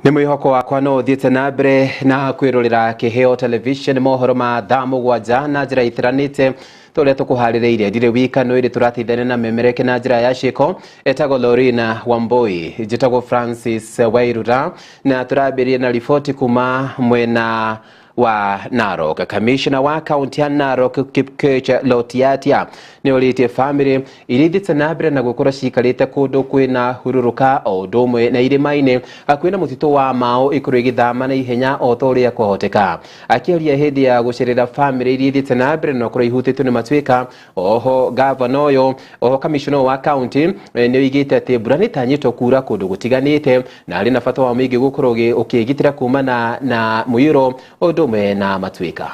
Nĩ mwĩhoko wakwa no ũthiĩte na mbere na kwĩrorera Kĩheo Television mohoro ma thaa 7 na njĩra itiranĩte tũrĩa tũkũharĩrĩirie. Ndirĩ wika no ĩrĩ tũrateithania na memereke na njĩra ya ciĩko. Etagwo Lorina Wambui, njĩtagwo Francis Wairura, na tũrambĩrĩria na riboti kuma mwena wa Narok. Kamishna wa kaunti ya Narok Kipkoech Lotiatia nĩ orĩtie famĩlĩ iria ithiĩte na mbere na gũkorwo ciikarĩte kũndũ kwĩna hurũrũka o ũndũ ũmwe na irĩma-inĩ hakuhĩ na mũtitũ wa Mau ikorwo igĩthama na ihenya o ta ũrĩa kwahoteka. Akĩaria hĩndĩ ya gũcerera famĩlĩ iria ithiĩte na mbere na gũkorwo ihutĩtio nĩ matuĩka, oho gavana ũyũ, oho kamishna ũyũ wa kaunti nĩ oigĩte atĩ mbura nĩ ĩtanyĩtwo kura kũndũ gũtiganĩte na arĩ na bata wa mũingĩ gũkorwo ũkĩgitĩra kumana na mũiyũro ũndũ ũmwe na matuĩka.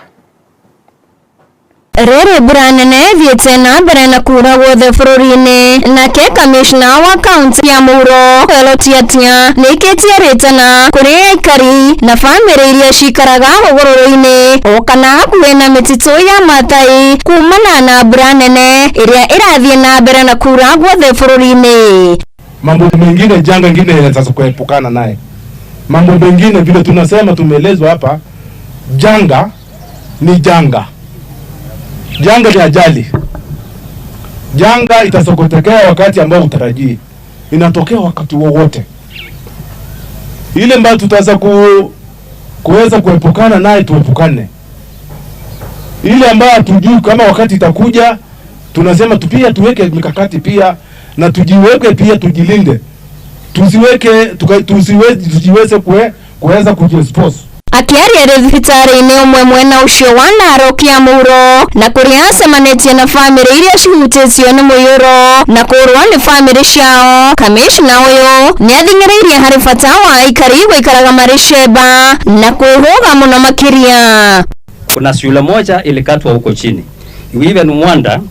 Rĩrĩ mbura nene ĩthiĩte na mbere na kura guothe bũrũri-inĩ, nake kamishna wa kaunti ya Mũhuro Lotiatia nĩaikĩtie rĩtana kũrĩ aikari na bamĩrĩ iria cikaraga hũgũrũrũ-inĩ o kana hakuhĩ na mĩtitũ ya Maathai kumana na mbura nene ĩrĩa ĩrathiĩ na mbere na kura guothe bũrũri-inĩ. Mambo mengine, janga ingine inaweza kuepukana naye. Mambo mengine vile tunasema tumeelezwa hapa, janga ni janga. Janga ni ajali. Janga itasokotokea wakati ambao utarajii. Inatokea wakati wowote. Ile ambayo tutaweza kuweza kuepukana naye tuepukane. Ile ambayo hatujui kama wakati itakuja, tunasema pia tuweke mikakati pia na tujiweke pia tujilinde. Tusiweke, tuka, tusiwe, tusiweze kuweza kujiexpose. Akĩaria rĩ thibitarĩ-inĩ ũmwe mwena ũcio wa Narok ya Mũhuro na kũrĩa acemanĩtie na bamĩrĩ iria cihutĩtio nĩ mũiyũro na kũrwo nĩ bamĩrĩ ciao, kamishna ũyũ nĩathing'ĩrĩirie harĩ bata wa aikari gũikaraga marĩ cemba na kwĩhũga mũno makĩria. Kuna shule moja ilikatwa huko chini. We even wonder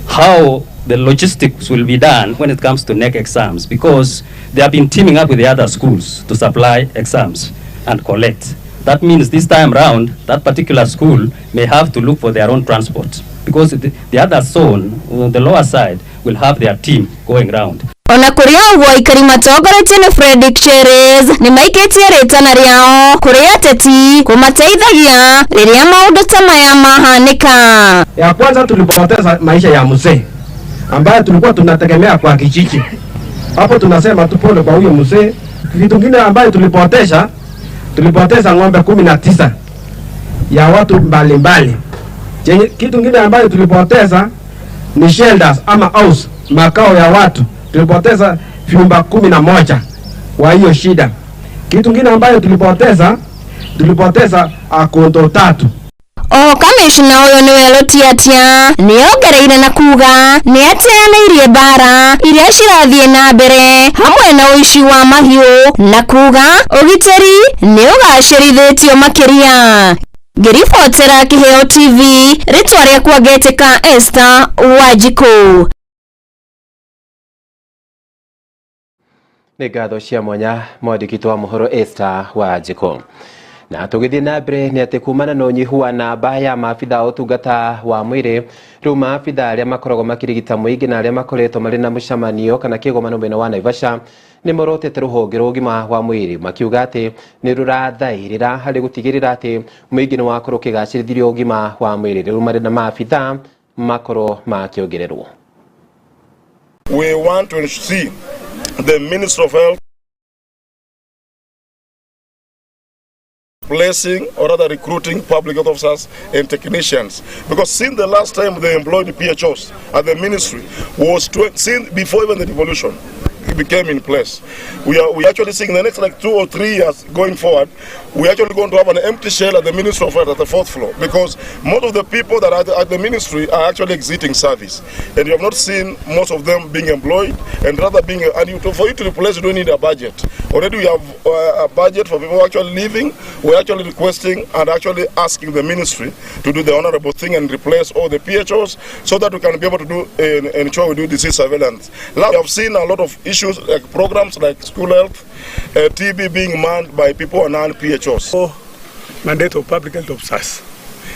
how the logistics will be done when it comes to NEC exams, because they have been teaming up with the other schools to supply exams and collect. That means this time round, that particular school may have to look for their own transport, because the other zone, on the lower side, will have their team going round. Ona kũrĩ ũguo aikari matongoretio nĩ Fredrick Cheres nĩmaikĩtie rĩtana rĩao kũrĩ ateti kũmateithagia rĩrĩa maũndũ ta maya mahanĩka. Ya kwanza tulipoteza maisha ya mzee ambaye tulikuwa tunategemea kwa kijiji. Hapo tunasema tu pole kwa huyo mzee. Kitu kingine ambaye tulipoteza, tulipoteza ng'ombe 19 ya watu mbalimbali. Kitu kingine ambayo tulipoteza ni shelters ama house, makao ya watu. Tulipoteza vyumba 11 kwa hiyo shida. Kitu kingine ambayo tulipoteza, tulipoteza kondoo 3. Oho kamishna ũyũ nĩwe Lotiatia nĩongereire na kuga nĩateanĩirie mbara iria cirathiĩ na mbere hamwe na ũici wa mahiũ na kuga ũgitĩri nĩũgacĩrithĩtio makĩria. Ngĩribotera Kĩheo TV, rĩtwa rĩakwa ngetĩka Esther Wanjikũ. Nĩ ngatho cia mwanya mwandĩki wa mohoro Esther Wanjikũ. Na tũgĩthiĩ na mbere nĩ atĩ kumana na ũnyihu wa namba ya maabitha a ũtungata wa mwĩrĩ, rĩu maabitha arĩa makoragwo makĩrigita mũingĩ na arĩa makoretwo marĩ na mũcemanio kana kĩgomano mwena wa Naivasha nĩ morotete rũhonge rwa ũgima wa mwĩrĩ makiuga atĩ nĩ rũrathaĩrĩra harĩ gũtigĩrĩra atĩ mũingĩ nĩ wakorwo ũkĩgacĩrithirio ũgima wa mwĩrĩ. Rĩu marĩ na maabitha makorwo makĩongererwo. We want to see the Minister of Health placing or rather recruiting public health officers and technicians, because since the last time they employed PHOs at the ministry was since before even the devolution it became in place. We are we actually seeing the next like 2 or 3 years going forward, we are actually going to have an empty shell at the Ministry of Health at the 4th floor, because most of the people that are at the ministry are actually exiting service, and you have not seen most of them being employed, and rather being, and you, for you to replace, you don't need a budget. Already we have a budget for people who are actually leaving. We're actually requesting and actually asking the ministry to do the honorable thing and replace all the PHOs so that we can be able to do and ensure we do disease surveillance. Now we have seen a lot of issues like programs like school health, TB being manned by people who are non-PHOs. So, mandate of public health officers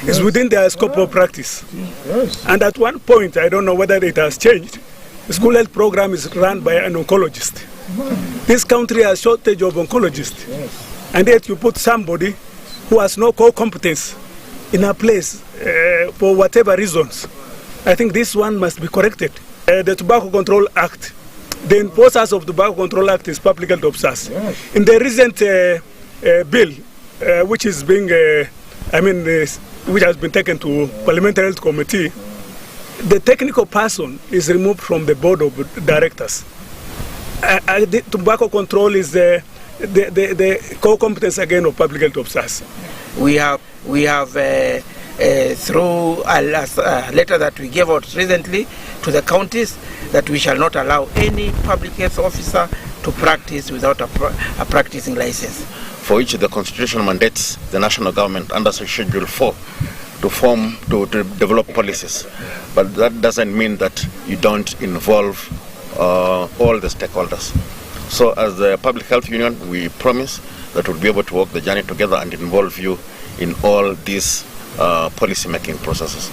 is within their scope of practice. Yes. And at one point, I don't know whether it has changed, The school health program is run by an oncologist. This country has shortage of oncologists. And yet you put somebody who has no core competence in a place for whatever reasons. I think this one must be corrected. The Tobacco Control Act, the enforcers of Tobacco Control Act is public health officers. Yes. In the recent bill, which is being, which has been taken to Parliamentary Health Committee, the technical person is removed from the board of directors. The tobacco control is the core competence again of public health officers. We have through a letter that we gave out recently to the counties that we shall not allow any public health officer to practice without a practicing license. For which the Constitution mandates the national government under Schedule 4 to form, to develop policies. But that doesn't mean that you don't involve all the stakeholders. So as the Public Health Union, we promise that we'll be able to walk the journey together and involve you in all these policy-making processes.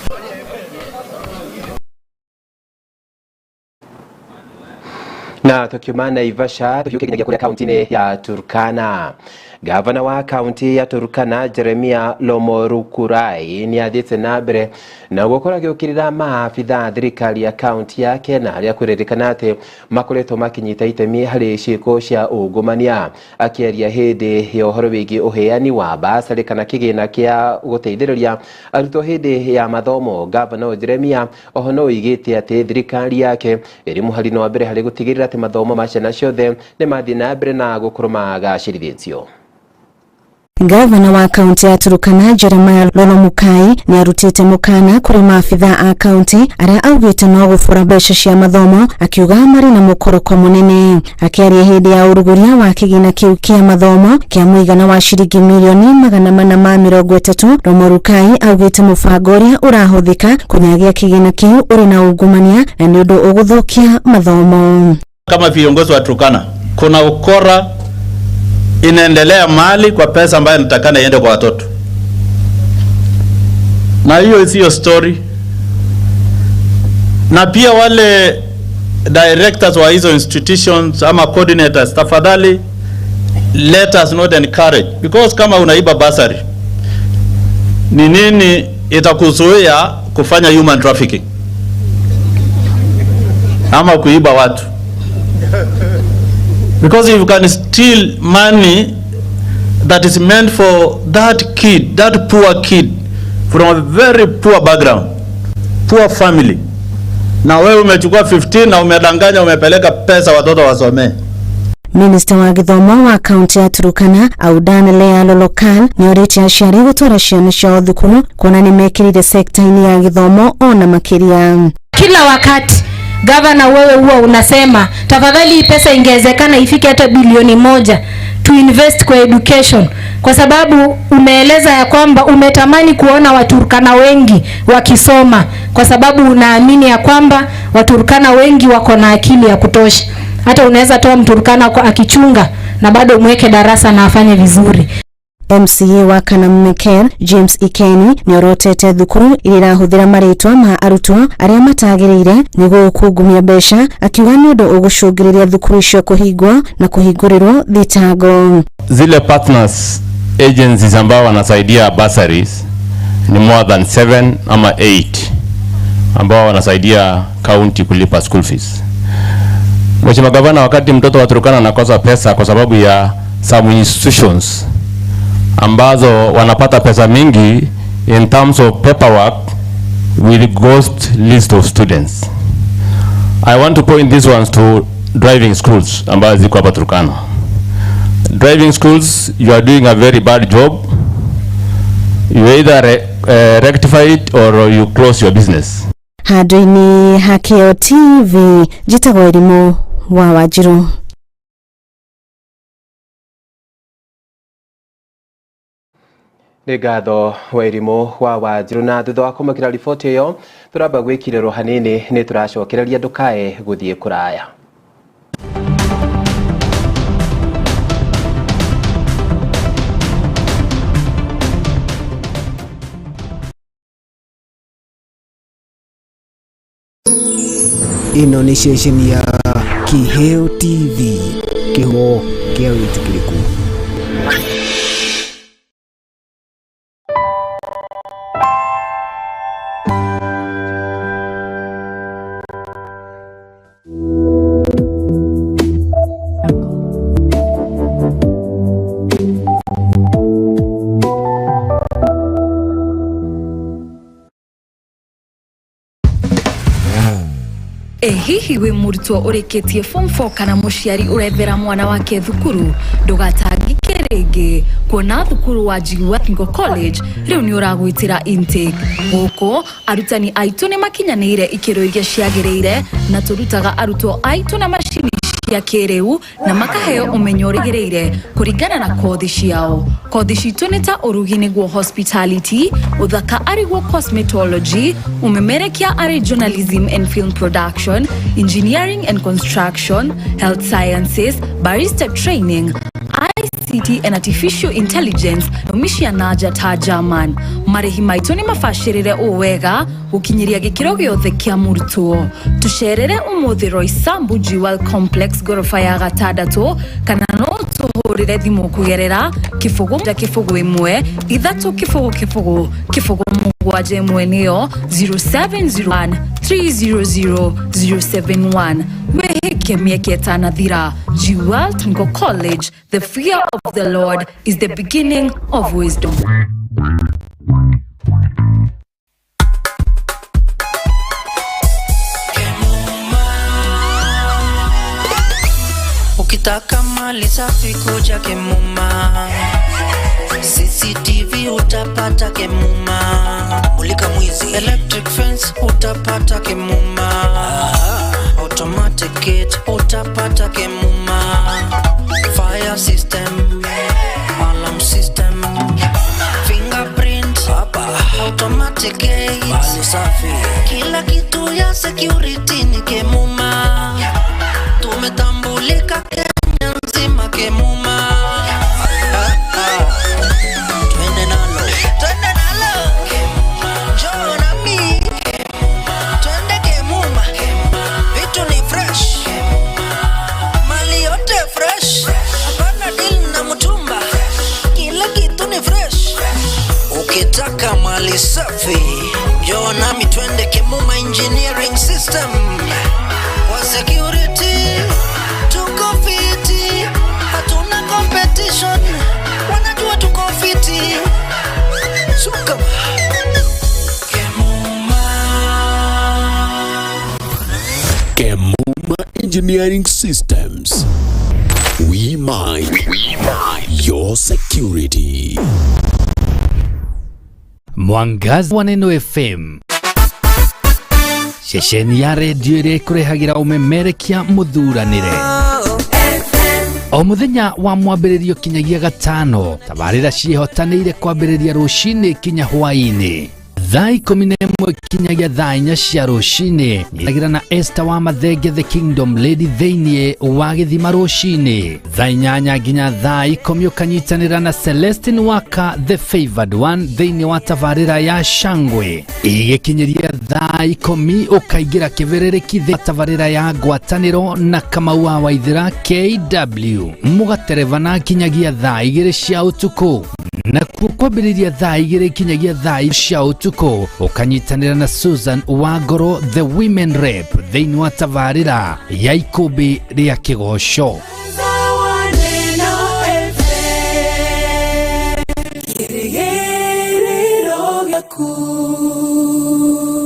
Na tukiuma Naivasha tukiuke kinyagia kuria kaunti ya Turkana. Gavana wa kaunti ya Turkana Jeremia Lomorukurai ni athiĩte na mbere na gũkorwo agĩũkĩrĩra maabitha thirikari ya kaunti yake na arĩa kwĩrĩrĩkana atĩ makoretwo makĩnyita itemi harĩ ciĩko cia ungumania. Akĩaria hĩndĩ ya ũhoro wĩgiĩ ũheani wa basarĩ kana kĩgĩna kĩa gũteithĩrĩria arutwo hĩndĩ ya mathomo, Gavana Jeremia oho no oigĩte atĩ thirikari yake ĩrĩ mũhari-inĩ wa mbere harĩ gũtigĩrĩra atĩ mathomo ma ciana ciothe nĩ mathiĩ na mbere na gũkorwo magacĩrithĩtio. Gavana wa kaunti ya Turkana Jeremiah Lolomukai ni arutite mukana kuri maafitha a kaunti aria augite no gubura mbeca cia mathomo, akiuga mari na mukoroko munene. Akiaria hindi ya uruguria wa kigina kiu kia mathomo kia muigana wa ciringi milioni 430, Lomorukai augite mubango uria urahuthika kunyagia kigina kiu uri na ungumania na ni undu uguthukia mathomo. Kama viongozi wa Turkana, kuna ukora inaendelea mali kwa pesa ambayo inatakana iende kwa watoto. Na hiyo sio story. Na pia wale directors wa hizo institutions ama coordinators, tafadhali let us not encourage, because kama unaiba basari, ni nini itakuzuia kufanya human trafficking ama kuiba watu? Because if you can steal money that is meant for that kid, that poor kid from a very poor background, poor family, na wewe umechukua 15 na umedanganya, umepeleka pesa watoto wasomee. Minister wa githomo wa kaunti ya Turkana Audan Lea Lolokal ni orĩtie aciari gũtwara ciana ciao thukuru kuona nĩ mekĩrire sekta-inĩ ya githomo ona makĩria. Kila wakati gavana, wewe huwa unasema tafadhali pesa ingewezekana ifike hata bilioni 1 to invest kwa education, kwa sababu umeeleza ya kwamba umetamani kuona Waturkana wengi wakisoma, kwa sababu unaamini ya kwamba Waturkana wengi wako na akili ya kutosha. Hata unaweza toa Mturkana kwa akichunga na bado umweke darasa na afanye vizuri. MCA wa Kanammeker James Ikeni nĩorotete thukuru iria irahuthĩra marĩtwa ma arutwo arĩa matagĩrĩire nĩguo kungumia mbeca, akiuga nĩ ũndũ ũgũcũngĩrĩria thukuru icio kũhingwo na kũhingũrĩrwo thitango. Zile partners agencies ambao wanasaidia bursaries ni more than 7 ama 8 ambao wanasaidia county kulipa school fees. Mheshimiwa Gavana, wakati mtoto wa Turkana anakosa pesa kwa sababu ya some institutions ambazo wanapata pesa mingi in terms of paperwork with ghost list of students. I want to point these ones to driving schools ambazo ziko hapa Turkana. Driving schools, you are doing a very bad job. You either rectify it or you close your business. Handũ-inĩ ha Kĩo TV, njĩtagwo Irimũ wa Wanjiru. Nĩ ngatho wa Irimũ wa Wanjiru. Na thutha wa kũmakĩra riboti ĩyo tũramba gwĩkirĩrwo hanini, nĩ tũracokereria ndũkae gũthiĩ kũraya. Ĩno nĩ ceceni ya Kĩheo TV, kĩhumo kĩa wĩtĩkĩrĩku. Ĩ hihi wĩ mũrutwo ũrĩkĩtie form 4 kana mũciari ũrethera mwana wake thukuru? Ndũgatangĩke rĩngĩ kuona thukuru wa Njigua Technical College rĩu nĩ ũragwĩtĩra intake. Gũkũ arutani aitũ nĩ makinyanĩire ikĩro iria ciagĩrĩire na tũrutaga arutwo aitũ na macini cia kĩrĩu na makaheo ũmenyo ũrĩgĩrĩire kũringana na kothi ciao. Kothi citũ nĩ ta ũrugi nĩguo hospitality, ũthaka arĩguo cosmetology, ũmemerekia arĩ journalism and film production, engineering and construction, health sciences, barista training, ICT and artificial intelligence, thomi cia na nja ta German. Marĩhi maitũ nĩ mabacĩrĩre ũũ wega gũkinyĩria gĩkĩro gĩothe kĩa mũrutwo. Tũcerere ũmũthĩ Roysambu Jewel Complex ngoroba ya gatandatũ kana no tũhũrĩre thimũ kũgerera 0 0 1 3 0 0 0 7 1 nĩyo 0701 300 071. Wĩhĩke mĩeke ĩtanathira. Jewel Technical College, the fear of the Lord is the beginning of wisdom. Ukitaka mali safi kuja Kemuma, CCTV utapata Kemuma, mulika mwizi, electric fence utapata Kemuma, automatic gate utapata Kemuma, fire system, alarm system, fingerprint, automatic gate, mali safi, kila kitu ya security ni Kemuma. Tumetambulika Kenya nzima Kemuma. Twende nalo, twende nalo, njoo nami, twende Kemuma. Vitu ni fresh, mali yote fresh, hapana deal na mtumba, kila kitu ni fresh. Ukitaka mali safi, njoo nami twende Kemuma Engineering System. Kwa security tuko fiti, hatuna competition, wanajua tuko fiti. Suka Kemuma Engineering Systems. We mind your security. Mwangaza wa Neno FM, ceceni ya redio ĩrĩa ĩkũrehagĩra ũmemerekia mũthuranĩre o mũthenya wa mwambĩrĩrio kinyagia gatano. Tabarĩra ciĩhotanĩire kwambĩrĩria rũcinĩ kinya hwaĩ-inĩ thaa 11 kinyagia thaa 4 cia rũcinĩ. Nyitanagĩra na Esther wa Mathenge the Kingdom Lady thĩinĩ wa gĩthima rũcinĩ thaa 8 nginya thaa 10 ũkanyitanĩra na Celestine Waka the Favored One thĩinĩ wa tabarĩra ya Shangwe. Igĩkinyĩria thaa 10 ũkaingĩra kĩbĩrĩrĩki thĩinĩ wa tabarĩra ya ngwatanĩro na Kamau wa Waithĩra KW mũgaterebana kinyagia thaa 2 cia ũtukũ. Nakuo kwambĩrĩria thaa 2 kinyagia thaa cia ũtukũ ũkanyitanĩra na Susan Wangoro the Women Rep thĩinĩ wa tabarĩra ya ikũmbĩ rĩa kĩgoco.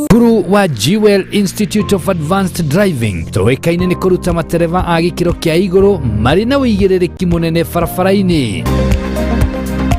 Cukuru wa Jewel Institute of Advanced Driving tũĩkaine nĩ kũruta matereba a gĩkĩro kĩa igũrũ marĩ na ũigĩrĩrĩki mũnene barabara-inĩ.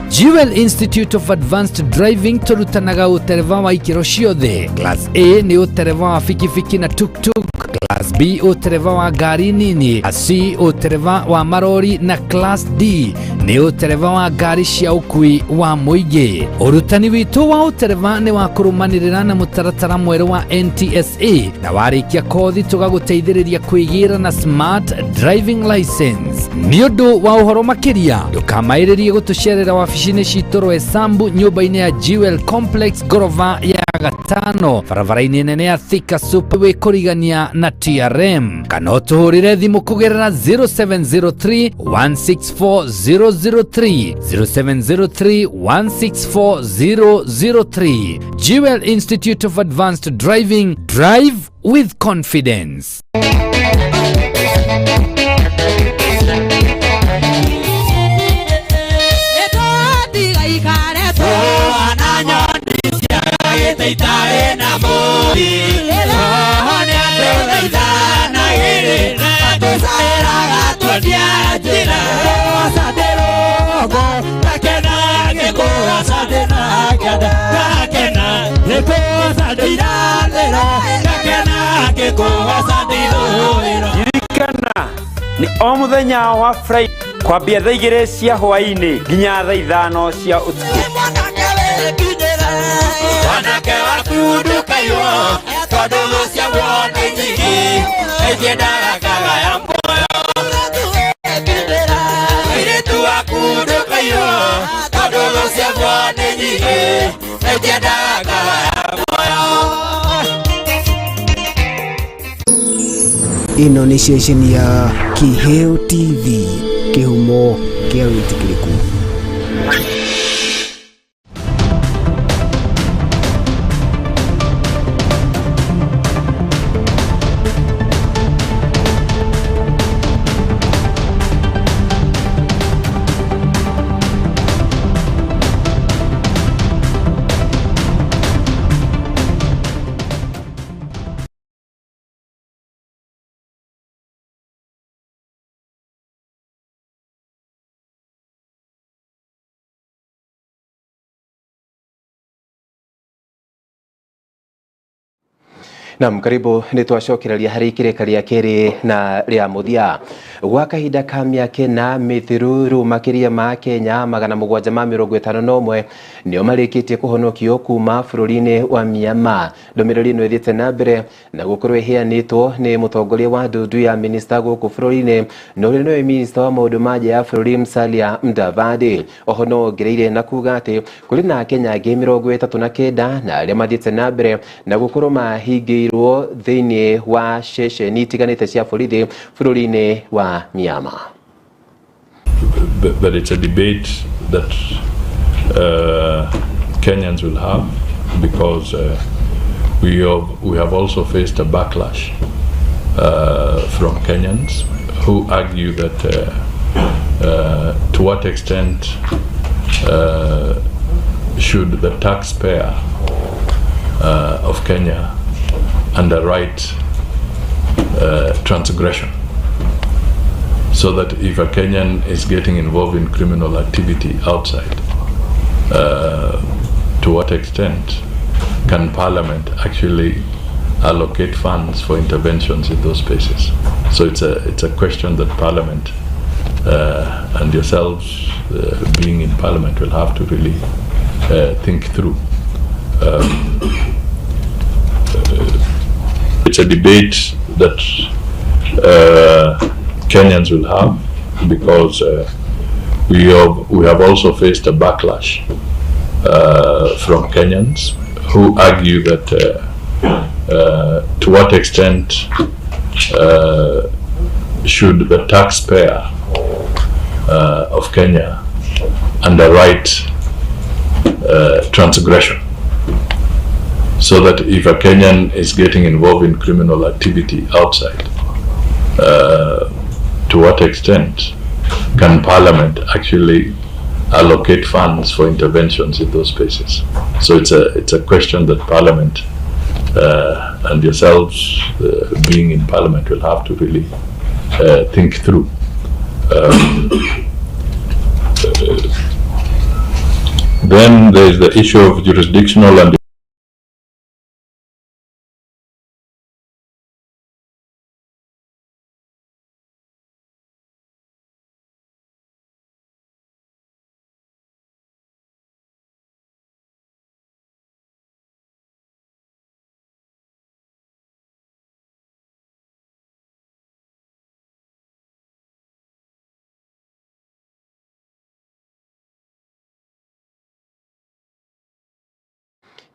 Jewel Institute of Advanced Driving tũrutanaga ũtereba wa ikĩro ciothe. Class A nĩ ũtereba wa bikibiki na tuk-tuk, Class B ũtereba wa ngari nini, C ũtereba wa marori na Class D nĩ ũtereba wa ngari cia ũkui wa mũingĩ. Ũrutani witũ wa ũtereba nĩ wa kũrũmanĩrĩra na mũtaratara mwerũ wa NTSA na warĩkia kothi tũgagũteithĩrĩria kwĩgĩra na smart driving license. Nĩ ũndũ wa ũhoro makĩria ndũkamaĩrĩrie gũtũcerera wabici-inĩ citũ Roysambu nyũmba-inĩ ya Jewel Complex ngoroba ya gatano barabara-inĩ nene ya Thika Super wĩ kũrigania na TRM kana ũtũhũrĩre thimũ kũgerera 0703 164 003 0703 164 003. Jewel Institute of Advanced Driving, drive with confidence. Ririkana nĩ o mũthenya wa Friday kwambia thaa 2 cia hwaĩ-inĩ nginya thaa 5 cia ũtukũ. Wanake waku ndũkaiywo tondũ thũ ciaguo nĩ nyingĩ nĩciendaga kagaya muoyo. Mũirĩtu waku ndũkaiywo tondũ thũ ciaguo nĩ nyingĩ nĩciendaga kagaya muoyo. Ĩno nĩ ceceni ya Kiheo TV, kĩhumo kĩa wĩtĩkĩrĩku. Naam, karibu nĩ twacokereria harĩ ikĩrĩka rĩa kerĩ na rĩa mũthia. Gwa kahinda ka mĩaka ĩna mĩthiru rĩu makĩria ma Kenya 751 nĩo marĩkĩtie kũhonokio kuma bũrũri-inĩ wa Myanmar. Ndũmĩrĩri ĩno ĩthiĩte na mbere na gũkorwo ĩheanĩtwo nĩ mũtongoria wa ndundu ya minista gũkũ bũrũri-inĩ na ũrĩa nĩwe minista wa maũndũ ma nja ya bũrũri Musalia Mudavadi. Oho no ongereire na kuga atĩ kũrĩ na Kenya angĩ 39 na arĩa mathiĩte na mbere na gũkorwo mahingĩirwo thĩinĩ wa ceceni itiganĩte cia borithi bũrũri-inĩ wa Myanmar. But it's a debate that Kenyans will have because we have also faced a backlash from Kenyans who argue that to what extent should the taxpayer of Kenya underwrite transgression, so that if a Kenyan is getting involved in criminal activity outside, to what extent can Parliament actually allocate funds for interventions in those spaces? So it's a question that Parliament and yourselves being in Parliament will have to really think through. It's a debate that Kenyans will have because we have also faced a backlash from Kenyans who argue that to what extent should the taxpayer of Kenya underwrite transgression, so that if a Kenyan is getting involved in criminal activity outside, to what extent can Parliament actually allocate funds for interventions in those spaces? So it's a question that Parliament and yourselves being in Parliament will have to really think through. Then there is the issue of jurisdictional and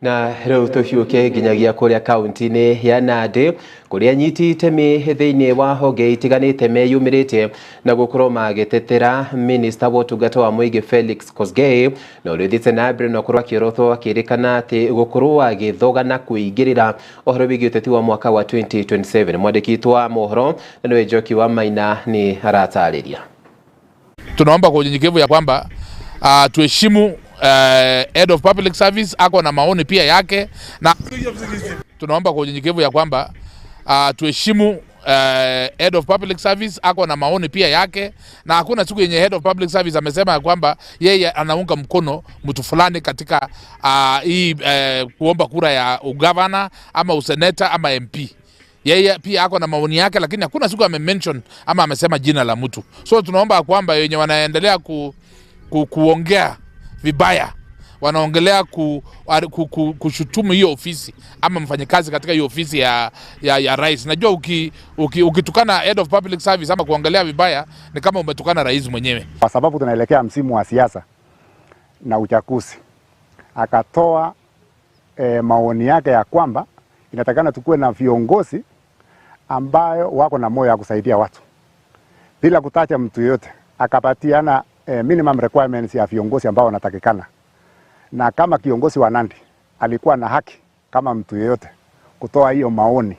Na rĩu tũhiũke nginyagia kũrĩa kaunti-inĩ ya Nandi kũrĩa anyiti itemi thĩinĩ wa honge itiganĩte meyumĩrĩtie na gũkorwo magĩtetera minista wa ũtungata wa mũingĩ Felix Kosgei, na ũrĩa ũthiĩte na mbere na gũkorwo akĩorotwo akĩrĩkana atĩ gũkorwo agĩthoga na kũingĩrĩra ũhoro wĩgiĩ ũteti wa mwaka wa 2027. Mwandĩki witũ wa mohoro na nĩwe Njoki wa Maina nĩ aratarĩria. Tunaomba kwa unyenyekevu ya kwamba tuheshimu head of public service ako na maoni pia yake, na tunaomba kwa unyenyekevu ya kwamba tuheshimu head of public service ako na maoni pia yake, na hakuna siku yenye head of public service amesema ya kwamba yeye anaunga mkono mtu fulani katika hii kuomba kura ya ugavana ama useneta ama MP. Yeye pia ako na maoni yake, lakini hakuna siku amemention ama amesema jina la mtu. So tunaomba kwamba wenye wanaendelea kuongea vibaya, wanaongelea kushutumu hiyo ofisi ama mfanyikazi katika hiyo ofisi ya rais. Najua ukitukana head of public service ama kuongelea vibaya ni kama umetukana rais mwenyewe. Kwa sababu tunaelekea msimu wa siasa na uchaguzi, akatoa maoni yake ya kwamba inatakana tukue na viongozi ambayo wako na moyo ya kusaidia watu bila kutaja mtu yote. Akapatiana minimum requirements ya viongozi ambao wanatakikana, na kama kiongozi wa Nandi alikuwa na haki kama mtu yeyote kutoa hiyo maoni,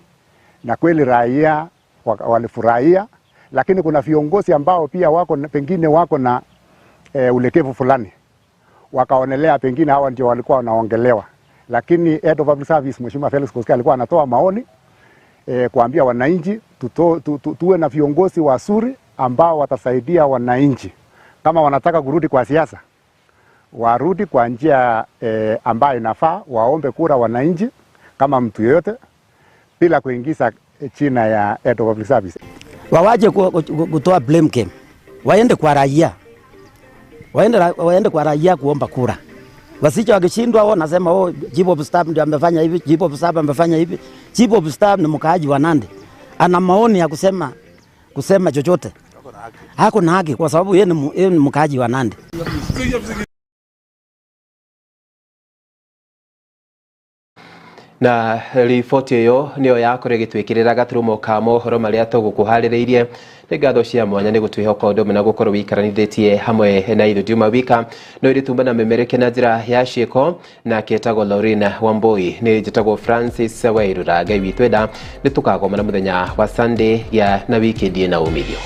na kweli raia walifurahia. Lakini kuna viongozi ambao pia wako pengine wako na ulekevu fulani, wakaonelea pengine hawa ndio walikuwa wanaongelewa. Lakini head of public service Mheshimiwa Felix Koskei alikuwa anatoa maoni kuambia wananchi tuwe na viongozi wazuri ambao watasaidia wananchi. Kama wanataka kurudi kwa siasa, warudi kwa njia ambayo inafaa, waombe kura wananchi kama mtu yeyote bila kuingiza china ya head of public service. Wawaje kutoa blame game, waende kwa raia, waende kwa raia kuomba kura. Wasicho wakishindwa wao nasema oh, Chief of Staff ndio amefanya hivi, Chief of Staff amefanya hivi. Chief of Staff ni mkaaji wa Nandi, ana maoni ya kusema chochote. Hako na haki kwa sababu yeye ni mkaaji wa Nandi. Na riboti ĩyo nĩyo yakorwo ĩgĩtwĩkĩrĩra gaturumo ka mohoro marĩa tũgũkũharĩrĩirie. Nĩ ngatho cia mwanya nĩ gũtwĩhoka ũndũ ũmwe na gũkorwo wĩikaranithĩtie hamwe na ithuĩ. Ndiuma wika no ĩrĩ tumba na memereke na njĩra ya ciĩko, nake etagwo Laurina Wambui, nĩ njĩtagwo Francis Wairura. Ngai witũ enda nĩ tũkagomana mũthenya wa Sunday gĩa na wikendi na umithio.